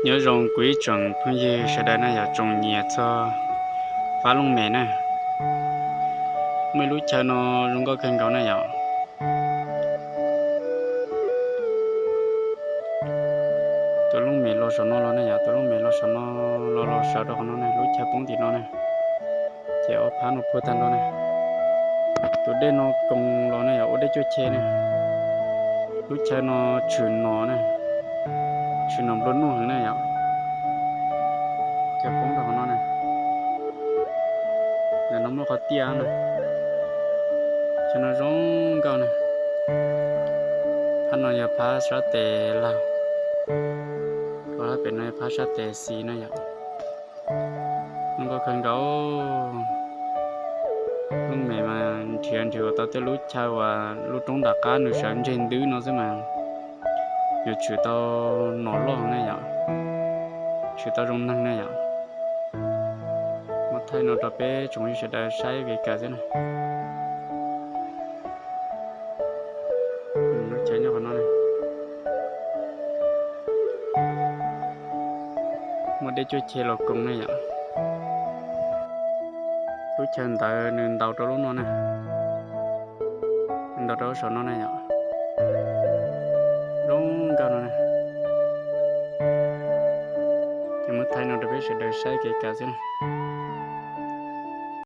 Nyob zoo kuv ib tsoom phooj ywg sawv daws na yom, tsoom nyiam txog pab looj mem na. Muaj ib lub chaw no zoo nkauj kawg nkaus na yom. Tus looj mem los saum no los na yom, tus looj mem los saum no, los los sawv rau qhov no na, lub chaw poob tim no na. Ces ob phab no puag tag nrho na. Tus dej no koos los na yom, ua dej cuaj che na. Lub chaw no tshwm nom na, tshwm nom nplua nuj heev na yom. Chaw poob rau qhov no na. Ntawm no muaj qhov tiaj na. Chaw no zoo nkauj na. Phab no yog phab sab tes laug, phab pem no yog phab sab tes xis na yom. Zoo nkauj kawg nkaus. Looj mem mas nrhiav nrhiav kom tau tej lub chaw uas lub roob nram qab nws sawv ntseg ntwb no xwb mas yuav tshwm tau nom loj na yom, tshwm tau zoo neeg na yom. Muab thaij no rau peb tsoom sawv daws saib kev kawm xwb na. Lub chaw nyob qhov no na. Muaj dej cuaj che los koos na yom. Lub chaw ntawd nws ntaus rau lub no na, ntaus rau lub saum no na yom. Zoo nkauj no na. Ces muab thaij no rau peb sawv daws saib kev kawm xwb na.